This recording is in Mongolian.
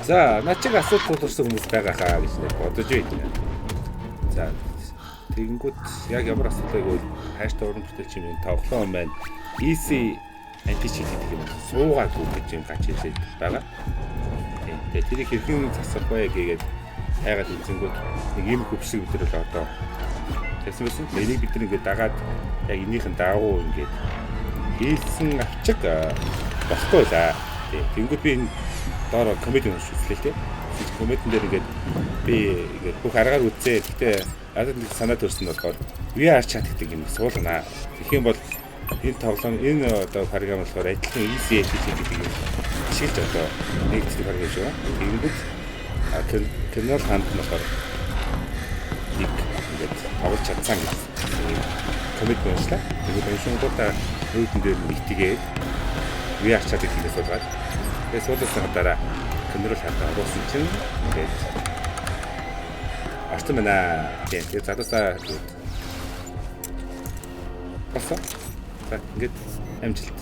За, над чиг асуудал тулгарсан хүмүүс байгаа хаа гэж нэг бодож байна. За, тэгэнгүүт яг ямар асуудал вэ гэвэл хайртай уран бүтээлч юм тоглоом маань Easy Anti-Cheat гэдэг юм суугаагүй гэж юм гач хэлээд байгаа. Тийм. Тэгээ тэрийг хэрхэн засах вэ гэгээд хайгаад үзэнгүүт нэг ийм хөвшиг бид нар л одоо тавьсан байсан. Энийг бид нар ингээд дагаад яг энийхэн дагуу ингээд хийсэн авчиг болохгүй лаа. Тийм. Тэнгүүд би энэ доороо comment уншиж үзлээ л дээ. Comment эн дээр ингээд би ингээд бүх аргаар үзээ. Гэхдээ надад нэг санаа төрсөн нь болохоор VR Chat гэдэг юм суулганаа. Тэгэх юм бол энэ тоглоом, энэ одоо програм болохоор адилхан Easy Anti-Cheat гэдэг юм ашиглаж одоо нэгддэг програм шиг байна. Тэгэнгүүт kernel hunt нь болохоор нэг ингээд тоглож чадсан гэж comment уншлаа. Тэгээд уншингуудаа нүүдэн дээр нэгтгээд VR Chat гэдэг суулгаад, тэгээд суулгасны дараа kernel hunt оруулсан чинь ингээд орсон байна. Тийм. Тэгээд залуусаа тэгээд болсон. За, ингээд амжилт.